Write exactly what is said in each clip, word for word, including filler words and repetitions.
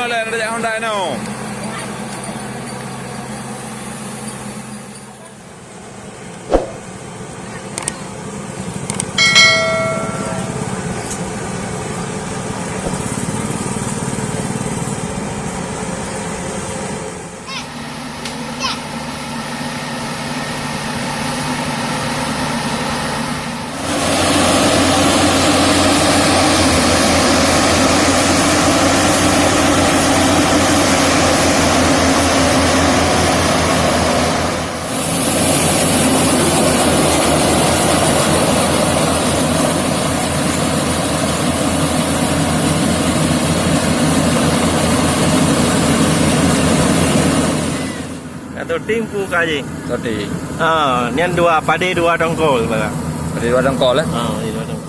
Jalan Raja Honda inoe. Atau tim pu ka jih? Soti. Ha, nyan dua, padé dua tongkol, bala. Padé dua tongkol, eh? Ha, padé dua tongkol.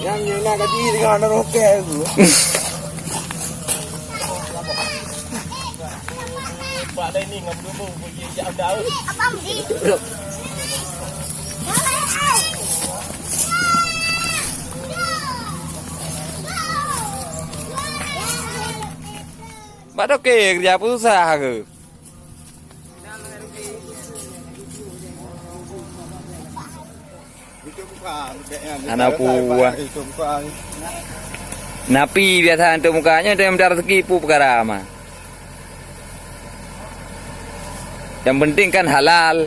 Nyang na gaji dengan roket tu. Pak Leni ngam dulu, bujik jak daun. Bak toke kerja peue susah ke? Hana peue. Napi biasa untuk muka nyoe, tem dar rezeki peue peukara mah. Yang penting kan halal.